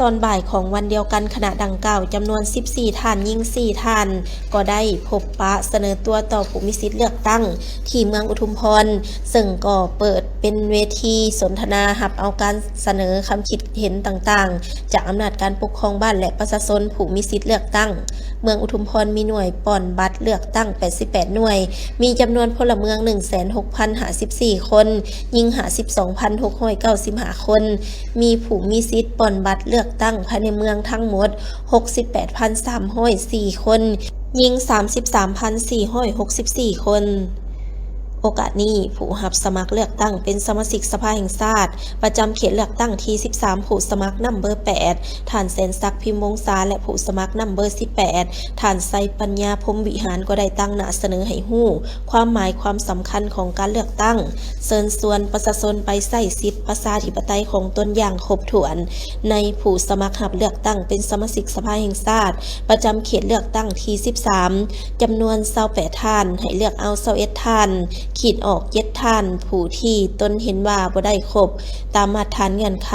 ຕອນບ່າຍຂອງວັນດຽວກັນ, ຄະນະດັ່ງກ່າວຈຳນວນສິບສີ່ທ່ານ, ຍິງສີ່ທ່ານ, ກໍໄດ້ພົບປະສະເໜີຕົວຕໍ່ຜູ້ມີສິດເລືອກຕັ້ງທີ່ເມືອງອຸທຸມພອນ, ເຊິ່ງກໍເປີດເປັນເວທີສົນທະນາຮັບເອົາການສະເໜີຄຳຄິດເຫັນຕ່າງໆ ຈາກອຳນາດການປົກຄອງບ້ານ ແລະ ປະຊາຊົນຜູ້ມີສິດເລືອກຕັ້ງ. ເມືອງອຸທຸມພອນມີໜ່ວຍປ່ອນບັດເລືອກຕັ້ງແປດສິບແປດໜ່ວຍ, ມີຈຳນວນພົນລະເມືອງໜຶ່ງແສນຫົກພັນຫ້າສິບສີ່ຄົນ, ຍິງຫ້າສິບສອງພັນຫົກຮ້ອຍເກົ້າສິບຫ້າຄົນ, ມີຜູ້ມີສິດປ່ອນບັດເລືອກຕັ້ງພາຍໃນເມືອງທັງໝົດຫົກສິບແປດພັນສາມຮ້ອຍສີ່ຄົນ, ຍິງສາມສິບສາມພັນສີ່ຮ້ອຍຫົກສິບສີ່ຄົນ. ໂອກາດນີ້, ຜູ້ຮັບສະໝັກເລືອກຕັ້ງເປັນສະມາຊິກສະພາແຫ່ງຊາດ ປະຈຳເຂດເລືອກຕັ້ງທີສິບສາມ ຜູ້ສະໝັກນຳເບີແປດ ທ່ານ ແສນສັກ ພິມວົງສາ ແລະ ຜູ້ສະໝັກນຳເບີສິບແປດ ທ່ານ ໄຊປັນຍາ ພົມວິຫານ ກໍໄດ້ຕາງໜ້າສະເໜີໃຫ້ຮູ້ຄວາມໝາຍຄວາມສຳຄັນຂອງການເລືອກຕັ້ງ, ເຊີນຊວນປະຊາຊົນໄປໃຊ້ສິດປະຊາທິປະໄຕຂອງຕົນຢ່າງຄົບຖ້ວນ. ໃນຜູ້ສະໝັກຮັບເລືອກຕັ້ງເປັນສະມາຊິກສະພາແຫ່ງຊາດ ປະຈຳເຂດເລືອກຕັ້ງທີສິບສາມ ຈຳນວນຊາວແປດທ່ານ, ໃຫ້ເລືອກເອົາຊາວເອັດທ່ານ, ຂີດອອກເຈັດທ່ານ, ຜູ້ທີ່ຕົນເຫັນວ່າບໍ່ໄດ້ຄົບຕາມມາດຖານເງື່ອນໄຂ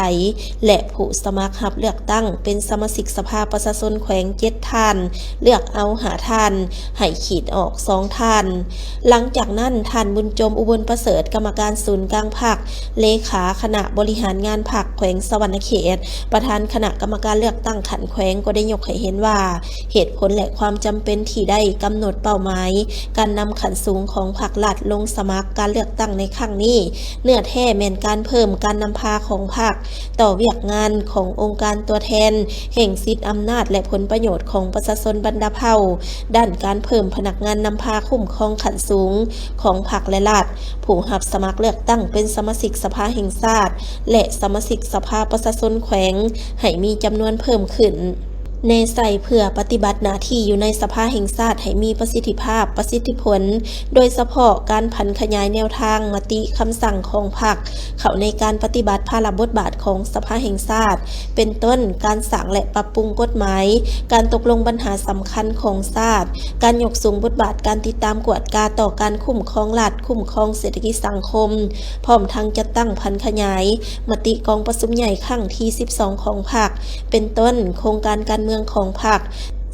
ແລະ ຜູ້ສະໝັກຮັບເລືອກຕັ້ງເປັນສະມາຊິກສະພາປະຊາຊົນແຂວງເຈັດທ່ານ, ເລືອກເອົາຫ້າທ່ານ, ໃຫ້ຂີດອອກສອງທ່ານ. ຫຼັງຈາກນັ້ນ, ທ່ານ ບຸນຈົມ ອຸບົນປະເສີດ ກຳມະການສູນກາງພັກ, ເລຂາຄະນະບໍລິຫານງານພັກແຂວງສະຫວັນນະເຂດ, ປະທານຄະນະກຳມະການເລືອກຕັ້ງຂັ້ນແຂວງ ກໍໄດ້ຍົກໃຫ້ເຫັນວ່າ ເຫດຜົນ ແລະ ຄວາມຈຳເປັນທີ່ໄດ້ກຳນົດເປົ້າໝາຍການນຳຂັ້ນສູງຂອງພັກລັດລົງສະໝັກການເລືອກຕັ້ງໃນຄັ້ງນີ້ ເນື້ອແທ້ແມ່ນການເພີ່ມການນຳພາຂອງພັກຕໍ່ວຽກງານຂອງອົງການຕົວແທນແຫ່ງສິດອຳນາດ ແລະ ຜົນປະໂຫຍດຂອງປະຊາຊົນບັນດາເຜົ່າ, ດ້ານການເພີ່ມພະນັກງານນຳພາຄຸ້ມຄອງຂັ້ນສູງຂອງພັກ ແລະ ລັດ, ຜູ້ຮັບສະໝັກເລືອກຕັ້ງເປັນສະມາຊິກສະພາແຫ່ງຊາດ ແລະ ສະມາຊິກສະພາປະຊາຊົນແຂວງ ໃຫ້ມີຈຳນວນເພີ່ມຂຶ້ນ. ແນໃສ່ເພື່ອປະຕິບັດໜ້າທີ່ຢູ່ໃນສະພາແຫ່ງຊາດໃຫ້ມີປະສິດທິພາບ, ປະສິດທິຜົນ, ໂດຍສະເພາະການຜັນຂະຫຍາຍແນວທາງມະຕິຄຳສັ່ງຂອງພັກ ເຂົ້າໃນການປະຕິບັດພາລະບົດບາດຂອງສະພາແຫ່ງຊາດ, ເປັນຕົ້ນ ການສ້າງ ແລະ ປັບປຸງກົດໝາຍ, ການຕົກລົງບັນຫາສຳຄັນຂອງຊາດ, ການຍົກສູງບົດບາດການຕິດຕາມກວດກາຕໍ່ການຄຸ້ມຄອງລັດ, ຄຸ້ມຄອງເສດຖະກິດສັງຄົມ, ພ້ອມທັງຈັດຕັ້ງຜັນຂະຫຍາຍມະຕິກອງປະຊຸມໃຫຍ່ຄັ້ງທີສິບສອງຂອງພັກ, ເປັນຕົ້ນ ໂຄງການການເມືອງຂອງພັກ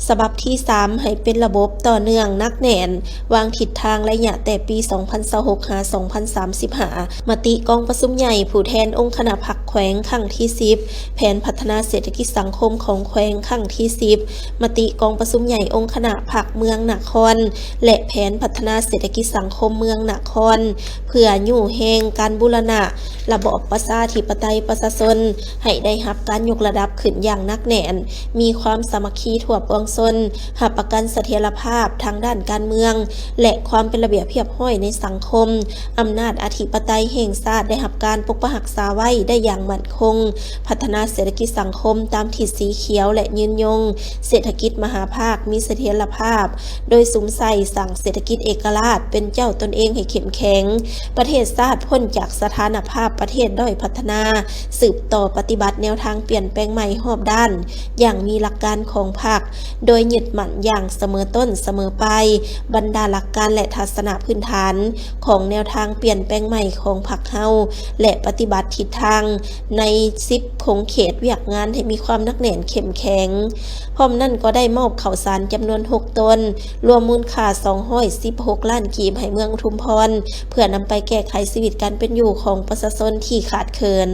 ສະບັບທີສາມ ໃຫ້ເປັນລະບົບຕໍ່ເນື່ອງໜັກແໜ້ນ, ວາງທິດທາງໄລຍະແຕ່ປີສອງພັນຊາວຫົກ ຫາ ສອງພັນສາມສິບຫ້າ, ມະຕິກອງປະຊຸມໃຫຍ່ຜູ້ແທນອົງຄະນະພັກແຂວງຄັ້ງທີສິບ, ແຜນພັດທະນາເສດຖະກິດສັງຄົມຂອງແຂວງຄັ້ງທີສິບ, ມະຕິກອງປະຊຸມໃຫຍ່ອົງຄະນະພັກເມືອງນະຄອນ ແລະ ແຜນພັດທະນາເສດຖະກິດສັງຄົມເມືອງນະຄອນ, ເພື່ອຍູ້ແຮງການບູລະນະລະບອບປະຊາທິປະໄຕປະຊາຊົນ ໃຫ້ໄດ້ຮັບການຍົກລະດັບຂຶ້ນຢ່າງໜັກແໜ້ນ, ມີຄວາມສາມັກຄີທົ່ວປວງຊົນ, ຮັບປະກັນສະຖຽນລະພາບທາງດ້ານການເມືອງ ແລະ ຄວາມເປັນລະບຽບຮຽບຮ້ອຍໃນສັງຄົມ, ອຳນາດອະທິປະໄຕແຫ່ງຊາດໄດ້ຮັບການປົກປັກຮັກສາໄວ້ໄດ້ຢ່າງໝັ້ນຄົງ, ພັດທະນາເສດຖະກິດສັງຄົມຕາມທິດສີຂຽວ ແລະ ຍືນຍົງເສດຖະກິດມະຫາພາກມີສະຖຽນລະພາບ, ໂດຍສຸມໃສ່ສ້າງເສດຖະກິດເອກະລາດເປັນເຈົ້າຕົນເອງໃຫ້ເຂັ້ມແຂງ, ປະເທດຊາດພົ້ນຈາກສະຖານະພາບປະເທດດ້ອຍພັດທະນາ, ສືບຕໍ່ປະຕິບັດແນວທາງປ່ຽນແປງໃໝ່ຮອບດ້ານຢ່າງມີຫຼັກການຂອງພັກ, ໂດຍຍຶດໝັ້ນຢ່າງສະເໝີຕົ້ນສະເໝີປາຍບັນດາຫຼັກການ ແລະ ທັດສະນະພື້ນຖານຂອງແນວທາງປ່ຽນແປງໃໝ່ຂອງພັກເຮົາ ແລະ ປະຕິບັດທິດທາງໃນສິບຂົງເຂດວຽກງານໃຫ້ມີຄວາມໜັກແໜ້ນເຂັ້ມແຂງ. ພ້ອມນັ້ນກໍໄດ້ມອບເຂົ້າສານຈຳນວນຫົກໂຕນ, ລວມມູນຄ່າສອງຮ້ອຍສິບຫົກລ້ານກີບ ໃຫ້ເມືອງອຸທຸມພອນ ເພື່ອນຳໄປແກ້ໄຂຊີວິດການເປັນຢູ່ຂອງປະຊາຊົນທີ່ຂາດເຂີນ.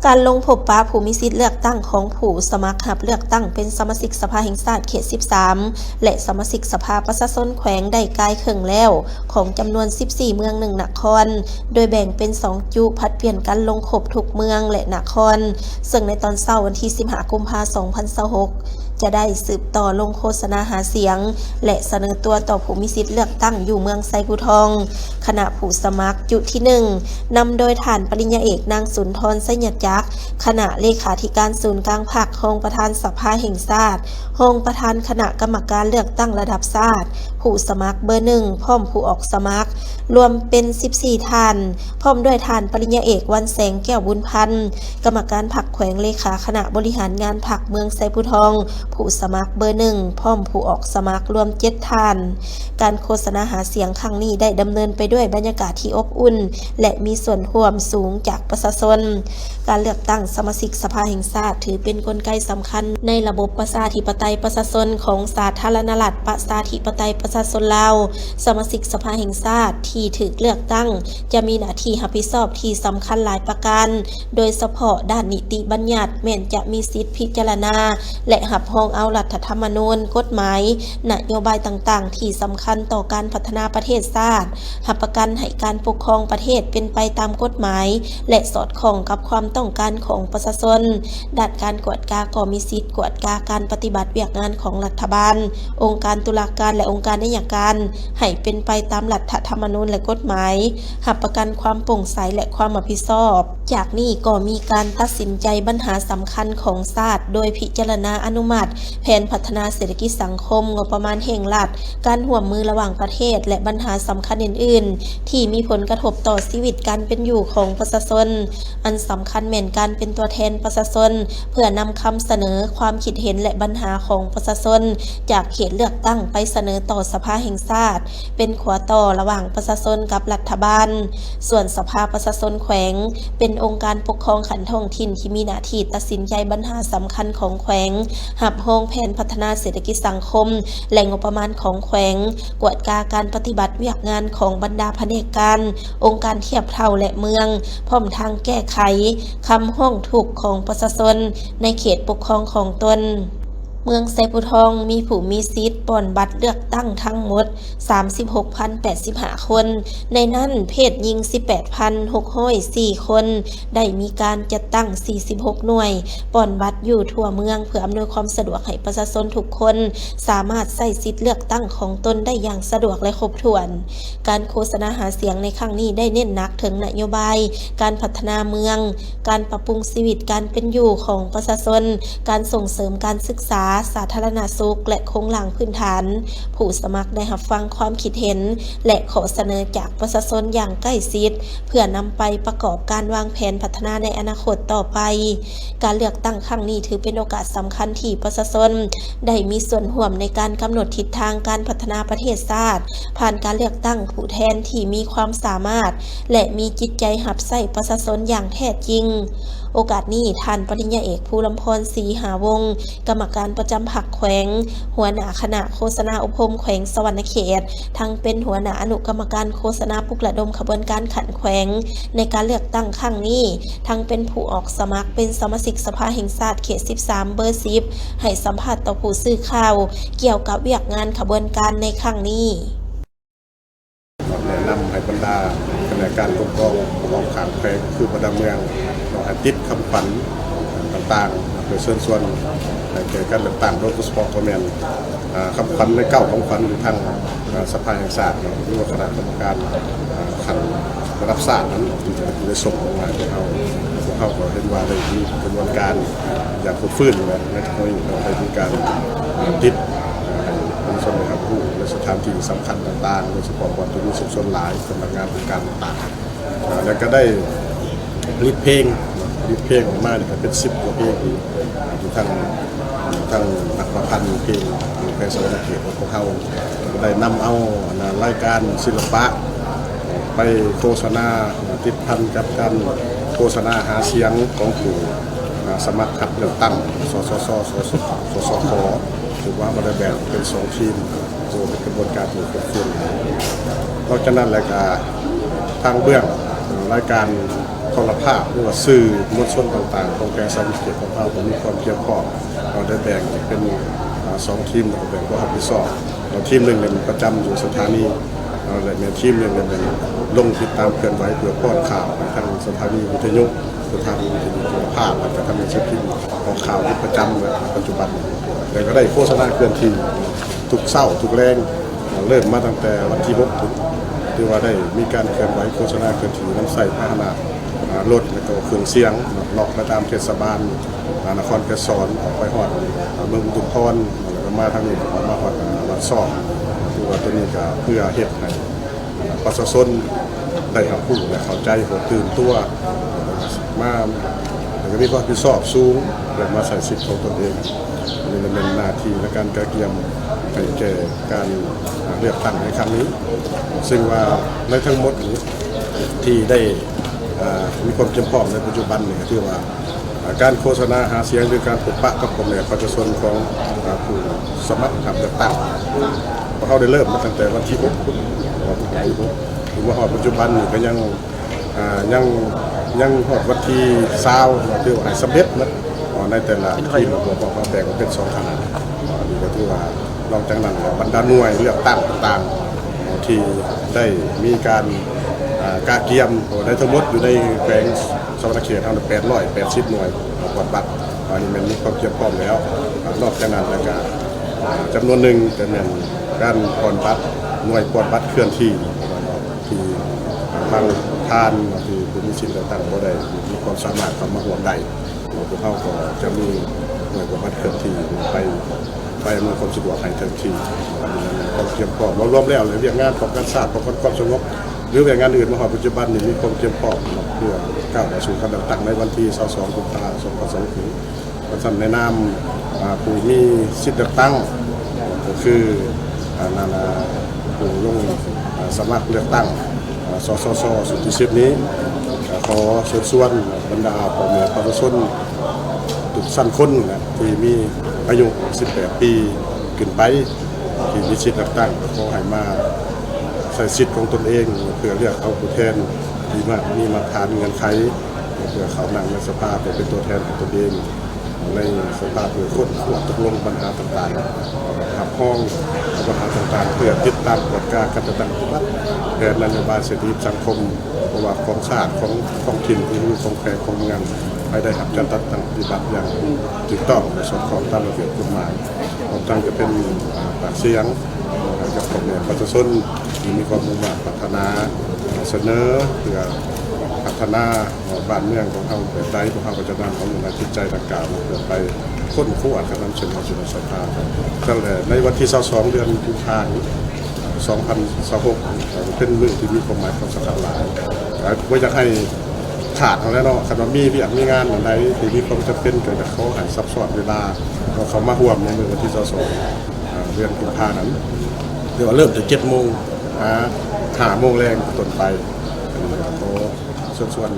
ການລົງພົບປະຜູ້ມີສິດເລືອກຕັ້ງຂອງຜູ້ສະໝັກຮັບເລືອກຕັ້ງເປັນສະມາຊິກສະພາແຫ່ງຊາດເຂດສິບສາມ ແລະ ສະມາຊິກສະພາປະຊາຊົນແຂວງໄດ້ກ່າຍເຄິ່ງແລ້ວ ຂອງຈຳນວນສິບສີ່ເມືອງ ໜຶ່ງນະຄອນ, ໂດຍແບ່ງເປັນສອງຈຸ ຜັດປ່ຽນກັນລົງຄົບທຸກເມືອງ ແລະ ນະຄອນ, ເຊິ່ງໃນຕອນເຊົ້າວັນທີສິບຫ້າ ກຸມພາ ສອງພັນຊາວຫົກ ຈະໄດ້ສືບຕໍ່ລົງໂຄສະນາຫາສຽງ ແລະ ສະເໜີຕົວຕໍ່ຜູ້ມີສິດເລືອກຕັ້ງຢູ່ເມືອງໄຊພູທອງ. ຄະນະຜູ້ສະໝັກຈຸທີໜຶ່ງ ນຳໂດຍທ່ານປະລິນຍາເອກ ນາງ ສຸນທອນ ໄຊຍະຈັກ ຄະນະເລຂາທິການສູນກາງພັກ, ຮອງປະທານສະພາແຫ່ງຊາດ, ຮອງປະທານຄະນະກຳມະການເລືອກຕັ້ງລະດັບຊາດ, ຜູ້ສະໝັກເບີໜຶ່ງ ພ້ອມຜູ້ອອກສະໝັກ ລວມເປັນສິບສີ່ທ່ານ, ພ້ອມດ້ວຍທ່ານປະລິນຍາເອກ ວັນແສງ ແກ້ວບຸນພັນ ກຳມະການພັກແຂວງ, ເລຂາຄະນະບໍລິຫານງານພັກເມືອງໄຊພູທອງ ຜູ້ສະໝັກເບີໜຶ່ງ ພ້ອມຜູ້ອອກສະໝັກລວມເຈັດທ່ານ. ການໂຄສະນາຫາສຽງຄັ້ງນີ້ໄດ້ດຳເນີນໄປດ້ວຍບັນຍາກາດທີ່ອົບອຸ່ນ ແລະ ມີສ່ວນຮ່ວມສູງຈາກປະຊາຊົນ. ການເລືອກຕັ້ງສະມາຊິກສະພາແຫ່ງຊາດ ຖືເປັນກົນໄກສຳຄັນໃນລະບົບປະຊາທິປະໄຕປະຊາຊົນຂອງສາທາລະນະລັດປະຊາທິປະໄຕປະຊາຊົນລາວ. ສະມາຊິກສະພາແຫ່ງຊາດທີ່ຖືກເລືອກຕັ້ງ ຈະມີໜ້າທີ່ຮັບຜິດຊອບທີ່ສຳຄັນຫຼາຍປະການ, ໂດຍສະເພາະດ້ານນິຕິບັນຍັດ ແມ່ນຈະມີສິດພິຈາລະນາ ແລະ ຮັບຮອງເອົາລັດຖະທຳມະນູນ, ກົດໝາຍ, ນະໂຍບາຍຕ່າງໆທີ່ສຳຄັນຕໍ່ການພັດທະນາປະເທດຊາດ, ຮັບປະກັນໃຫ້ການປົກຄອງປະເທດເປັນໄປຕາມກົດໝາຍ ແລະ ສອດຄ່ອງກັບຄວາມຕ້ອງການຂອງປະຊາຊົນ. ດ້ານການກວດກາກໍມີສິດກວດກາການປະຕິບັດວຽກງານຂອງລັດຖະບານ, ອົງການຕຸລາການ ແລະ ອົງການໄອຍະການ ໃຫ້ເປັນໄປຕາມລັດຖະທຳມະນູນ ແລະ ກົດໝາຍ, ຮັບປະກັນຄວາມໂປ່ງໃສ ແລະ ຄວາມຮັບຜິດຊອບ. ຈາກນີ້ກໍມີການຕັດສິນໃຈບັນຫາສຳຄັນຂອງຊາດ ໂດຍພິຈາລະນາອະນຸມັດແຜນພັດທະນາເສດຖະກິດສັງຄົມ, ງົບປະມານແຫ່ງລັດ, ການຮ່ວມມືລະຫວ່າງປະເທດ ແລະ ບັນຫາສຳຄັນອື່ນໆ ທີ່ມີຜົນກະທົບຕໍ່ຊີວິດການເປັນຢູ່ຂອງປະຊາຊົນ. ອັນສຳຄັນແມ່ນການເປັນຕົວແທນປະຊາຊົນ ເພື່ອນຳຄຳສະເໜີ, ຄວາມຄິດເຫັນ ແລະ ບັນຫາຂອງປະຊາຊົນຈາກເຂດເລືອກຕັ້ງໄປສະເໜີຕໍ່ສະພາແຫ່ງຊາດ, ເປັນຂົວຕໍ່ລະຫວ່າງປະຊາຊົນກັບລັດຖະບານ. ສ່ວນສະພາປະຊາຊົນແຂວງ ເປັນອົງການປົກຄອງຂັ້ນທ້ອງຖິ່ນທີ່ມີໜ້າທີ່ຕັດສິນໃຈບັນຫາສຳຄັນຂອງແຂວງ, ຮັບຮອງແຜນພັດທະນາເສດຖະກິດສັງຄົມ ແລະ ງົບປະມານຂອງແຂວງ, ກວດກາການປະຕິບັດວຽກງານຂອງບັນດາພະແນກການ, ອົງການທຽບເທົ່າ ແລະ ເມືອງ, ພ້ອມທັງແກ້ໄຂຄຳຮ້ອງທຸກຂອງປະຊາຊົນໃນເຂດປົກຄອງຂອງຕົນ. ເມືອງໄຊພູທອງມີຜູ້ມີສິດປ່ອນບັດເລືອກຕັ້ງທັງໝົດ ສາມສິບຫົກພັນແປດສິບຫ້າຄົນ, ໃນນັ້ນເພດຍິງສິບແປດພັນຫົກຮ້ອຍສີ່ຄົນ, ໄດ້ມີການຈັດຕັ້ງສີ່ສິບຫົກໜ່ວຍ ປ່ອນບັດຢູ່ທົ່ວເມືອງ ເພື່ອອຳນວຍຄວາມສະດວກໃຫ້ປະຊາຊົນທຸກຄົນສາມາດໃຊ້ສິດເລືອກຕັ້ງຂອງຕົນໄດ້ຢ່າງສະດວກ ແລະ ຄົບຖ້ວນ. ການໂຄສະນາຫາສຽງໃນຄັ້ງນີ້ໄດ້ເນັ້ນໜັກເຖິງນະໂຍບາຍການພັດທະນາເມືອງ, ການປັບປຸງຊີວິດການເປັນຢູ່ຂອງປະຊາຊົນ, ການສົ່ງເສີມການສຶກສາ, ສາທາລະນະສຸກ ແລະ ໂຄງລ່າງພື້ນຖານ. ຜູ້ສະໝັກໄດ້ຮັບຟັງຄວາມຄິດເຫັນ ແລະ ຂໍ້ສະເໜີຈາກປະຊາຊົນຢ່າງໃກ້ຊິດ ເພື່ອນຳໄປປະກອບການວາງແຜນພັດທະນາໃນອະນາຄົດຕໍ່ໄປ. ການເລືອກຕັ້ງຄັ້ງນີ້ຖືເປັນໂອກາດສຳຄັນທີ່ປະຊາຊົນໄດ້ມີສ່ວນຮ່ວມໃນການກຳນົດທິດທາງການພັດທະນາປະເທດຊາດ ຜ່ານການເລືອກຕັ້ງຜູ້ແທນທີ່ມີຄວາມສາມາດ ແລະ ມີຈິດໃຈຮັບໃຊ້ປະຊາຊົນຢ່າງແທ້ຈິງ. ໂອກາດນີ້ ທ່ານປະລິນຍາເອກ ພູລຳພອນ ສີຫາວົງ ກຳມະການປະຈຳພັກແຂວງ, ຫົວໜ້າຄະນະໂຄສະນາອົບຮົມແຂວງສະຫວັນນະເຂດ, ທັງເປັນຫົວໜ້າອະນຸກຳມະການໂຄສະນາປຸກລະດົມຂະບວນການຂັ້ນແຂວງໃນການເລືອກຕັ້ງຄັ້ງນີ້, ທັງເປັນຜູ້ອອກສະໝັກເປັນສະມາຊິກສະພາແຫ່ງຊາດເຂດສິບສາມ ເບີສິບ ໃຫ້ສຳພາດຕໍ່ຜູ້ສື່ຂ່າວກ່ຽວກັບວຽກງານຂະບວນການໃນຄັ້ງນີ້. ແນະນຳໃຫ້ບັນດາພະແນກການປົກຄອງຂອງຂ້າງແຂວງ ຄືບັນດາເມືອງ ເນາະ ໃຫ້ຕິດຄຳຂວັນຕ່າງໆ ເພື່ອເຊີນຊວນໃຫ້ແກ່ການເລືອກຕັ້ງ ໂດຍສະເພາະກໍແມ່ນ ອ່າ ຄຳຂວັນໃນເກົ້າຄຳຂວັນທີ່ທາງ ອ່າ ສະພາແຫ່ງຊາດເນາະ ຫຼືວ່າຄະນະກຳມະການ ອ່າ ຂັ້ນລະດັບຊາດນັ້ນ ທີ່ຈະໄດ້ສົ່ງອອກມາໃຫ້ພວກເຮົາ. ພວກເຮົາກໍເຫັນວ່າໄດ້ມີຂະບວນການຢ່າງຄົບຖ້ວນແລ້ວ ໃນຄັ້ງນີ້ເນາະ ໄດ້ມີການຕິດໃຫ້ປະຊາຊົນໄດ້ຮັບຮູ້ ໃນສະຖານທີ່ສຳຄັນຕ່າງໆ ໂດຍສະເພາະບ່ອນທີ່ມີຊຸມຊົນຫຼາຍ ສຳນັກງານອົງການຕ່າງໆ ແລ້ວກໍໄດ້ ຜະລິດເພງເນາະ ຜະລິດເພງອອກມານີ້ກໍເປັນສິບກວ່າເພງ ທີ່ ທີ່ທາງ ທາງນັກປະພັນເພງຢູ່ແຂວງສະຫວັນນະເຂດຂອງພວກເຮົາ ກໍໄດ້ນຳເອົາ ອັນນ່າ ລາຍການສິລະປະໄປໂຄສະນາ ຕິດພັນກັບການໂຄສະນາຫາສຽງຂອງຜູ້ ອ່າ ສະໝັກຮັບເລືອກຕັ້ງ ສສຊ ສສ ສສຂ ຖືວ່າເຮົາກໍໄດ້ແບ່ງເປັນສອງທີມ ໂດຍເປັນຂະບວນການທີ່ຄົບຖ້ວນ. ນອກຈາກນັ້ນແລ້ວກະ ທາງເບື້ອງລາຍການໂທລະພາບ ຫຼືວ່າສື່ມວນຊົນຕ່າງໆຂອງແຂວງສະຫວັນນະເຂດຂອງເຮົາກໍມີຄວາມພຽງພ້ອມ. ເຮົາໄດ້ແບ່ງເປັນ ອາ ສອງທີມ ແລ້ວກໍແບ່ງຄວາມຮັບຜິດຊອບ. ແລ້ວທີມໜຶ່ງແມ່ນປະຈຳຢູ່ສະຖານີ ແລ້ວແມ່ນທີມໜຶ່ງແມ່ນລົງຕິດຕາມເຄື່ອນໄຫວ ເພື່ອປ້ອນຂ່າວໃຫ້ທາງສະຖານີວິທະຍຸ ສະຖານີວິທະຍຸໂທລະພາບ ແລ້ວກໍທາງໜັງສືພິມ ອອກຂ່າວຢູ່ປະຈຳ ແລະ ປັດຈຸບັນ ແລ້ວກໍໄດ້ໂຄສະນາເຄື່ອນທີ່ທຸກເຊົ້າທຸກແລງ ເລີ່ມມາຕັ້ງແຕ່ວັນທີຫົກ ຖືວ່າໄດ້ມີການເຄື່ອນໄຫວໂຄສະນາເຄື່ອນທີ່ນຳໃຊ້ພາຫະນະ ລົດ ແລະກໍເຄື່ອງສຽງເນາະ ເລາະໄປຕາມເທດສະບານ ອາ ນະຄອນໄກສອນ ອອກໄປຮອດ ອາ ເມືອງອຸທຸມພອນ ແລ້ວກໍມາທາງນີ້ ກໍມາຮອດ ອາ ບ້ານຊອກ. ຄືວ່າໂຕນີ້ກໍເພື່ອເຮັດໃຫ້ ອາ ປະຊາຊົນໄດ້ຮັບຮູ້ ແລະເຂົ້າໃຈ ແລະຕື່ນຕົວ ມາ ແລ້ວກໍມີຄວາມຮັບຜິດຊອບສູງ ແລະມາໃຊ້ສິດຂອງຕົນເອງ. ອັນນີ້ແມ່ນໜ້າທີ່ ແລະການກະກຽມໃຫ້ແກ່ການ ອາ ເລືອກຕັ້ງໃນຄັ້ງນີ້ ຊຶ່ງວ່າໃນທັງໝົດນີ້ ທີ່ໄດ້ ອາ ມີຄວາມກຽມພ້ອມໃນປັດຈຸບັນນີ້ ກໍຖືວ່າ ອາ ການໂຄສະນາຫາສຽງ ຫຼື ການພົບປະກັບພໍ່ແມ່ປະຊາຊົນຂອງ ອາ ຜູ້ສະໝັກຮັບເລືອກຕັ້ງ ພວກເຮົາໄດ້ເລີ່ມມາຕັ້ງແຕ່ວັນທີຫົກພຸ້ນ ວັນທີຫົກ ເຖິງມາຮອດປັດຈຸບັນນີ້ກໍຍັງ ອາ ຍັງ ຍັງຮອດວັນທີຊາວ ຖືວ່າໃຫ້ສຳເລັດໝົດ ເນາະ ໃນແຕ່ລະທີມ ພວກເຮົາແບ່ງອອກເປັນສອງຄະນະ. ອັນນີ້ກໍຖືວ່າ ນອກຈາກນັ້ນແລ້ວ ບັນດາໜ່ວຍເລືອກຕັ້ງຕ່າງໆ ທີ່ໄດ້ມີການ ອາ ກະກຽມ ເພາະວ່າໃນທັງໝົດຢູ່ໃນແຂວງສະຫວັນນະເຂດເຮົາ ແປດຮ້ອຍແປດສິບໜ່ວຍກວດບັດ ອັນນີ້ແມ່ນມີຄວາມກຽມພ້ອມແລ້ວ. ອາ ນອກຈາກນັ້ນແລ້ວກໍ ອາ ຈຳນວນໜຶ່ງກໍແມ່ນການປ່ອນບັດ ໜ່ວຍປ່ອນບັດເຄື່ອນທີ່ ທີ່ບາງທ່ານທີ່ບໍ່ມີສິດເລືອກຕັ້ງບໍ່ໄດ້ມີຄວາມສາມາດເຂົ້າມາຮ່ວມໄດ້ ພວກເຮົາກໍຈະມີໜ່ວຍກວດບັດເຄື່ອນທີ່ໄປ ໄປອຳນວຍຄວາມສະດວກໃຫ້ເຖິງທີ່. ຄວາມກຽມພ້ອມລວມແລ້ວ ແລະ ວຽກງານປ້ອງກັນຊາດ ປ້ອງກັນຄວາມສະຫງົບ ຫຼື ວຽກງານອື່ນມາຮອດປັດຈຸບັນນີ້ມີຄວາມກຽມພ້ອມເນາະ ເພື່ອກ້າວເຂົ້າສູ່ການເລືອກຕັ້ງໃນວັນທີຊາວສອງ ກຸມພາ ສອງພັນຊາວຫົກນີ້. ວ່າຊັ້ນ ໃນນາມ ອາ ຜູ້ມີສິດເລືອກຕັ້ງ ກໍຄື ອາ ນັ້ນ ອາ ຜູ້ລົງ ອາ ສະໝັກເລືອກຕັ້ງ ອາ ສສຊ ຊຸດທີສິບນີ້ ກໍຂໍເຊີນຊວນບັນດາພໍ່ແມ່ປະຊາຊົນທຸກຊັ້ນຄົນນະ ທີ່ມີອາຍຸສິບແປດປີຂຶ້ນໄປ ທີ່ມີສິດເລືອກຕັ້ງ ກໍຂໍໃຫ້ມາໃຊ້ສິດຂອງຕົນເອງ ເພື່ອເລືອກເອົາຜູ້ແທນທີ່ມາ ມີມາດຕະຖານເງື່ອນໄຂ ເພື່ອເຂົ້ານັ່ງໃນສະພາ ເພື່ອເປັນຕົວແທນຂອງຕົນເອງ ໃນສະພາເພື່ອຄົ້ນຄວ້າຕົກລົງບັນຫາຕ່າງໆ ຮັບຮອງບັນຫາຕ່າງໆ ເພື່ອຕິດຕາມກວດກາການຈັດຕັ້ງປະຕິບັດແຜນນະໂຍບາຍເສດຖະກິດສັງຄົມ ບໍ່ວ່າຂອງຊາດ ຂອງທ້ອງຖິ່ນ ຫຼື ຂອງແຂວງ ຂອງເມືອງ ໃຫ້ໄດ້ຮັບການຈັດຕັ້ງປະຕິບັດຢ່າງຖືກຕ້ອງ ແລະ ສອດຄ່ອງຕາມລະບຽບກົດໝາຍ ພ້ອມທັງຈະເປັນ ອາ ປາກສຽງໃຫ້ກັບພໍ່ແມ່ປະຊາຊົນທີ່ມີຄວາມມຸ່ງມາດປາດຖະໜາ ສະເໜີເພື່ອພັດທະນາ ເອີ ບ້ານເມືອງຂອງເຮົາແບບໃດ ພວກເຮົາກໍຈະນຳເອົາແນວຄິດໃຈດັ່ງກ່າວເພື່ອໄປຄົ້ນຄວ້າກັນນຳສະເໜີຢູ່ໃນສະພາ. ຊັ້ນແຫຼະ ໃນວັນທີຊາວສອງ ເດືອນກຸມພານີ້ ສອງພັນຊາວຫົກ ເປັນມື້ທີ່ມີຄວາມໝາຍຄວາມສຳຄັນຫຼາຍ ກໍບໍ່ຢາກໃຫ້ຂາດເອົາແຫຼະເນາະ. ຄັນວ່າມີວຽກມີງານອັນໃດທີ່ມີຄວາມຈຳເປັນ ກໍຢາກຂໍໃຫ້ຊັບຊ້ອນເວລາ ເຂົ້າມາຮ່ວມໃນມື້ວັນທີຊາວສອງ ເດືອນກຸມພານັ້ນ ຫຼືວ່າເລີ່ມແຕ່ເຈັດໂມງຫາຫ້າໂມງແລງເປັນຕົ້ນໄປ. ອັນນີ້ກໍຂໍເຊີນຊວນ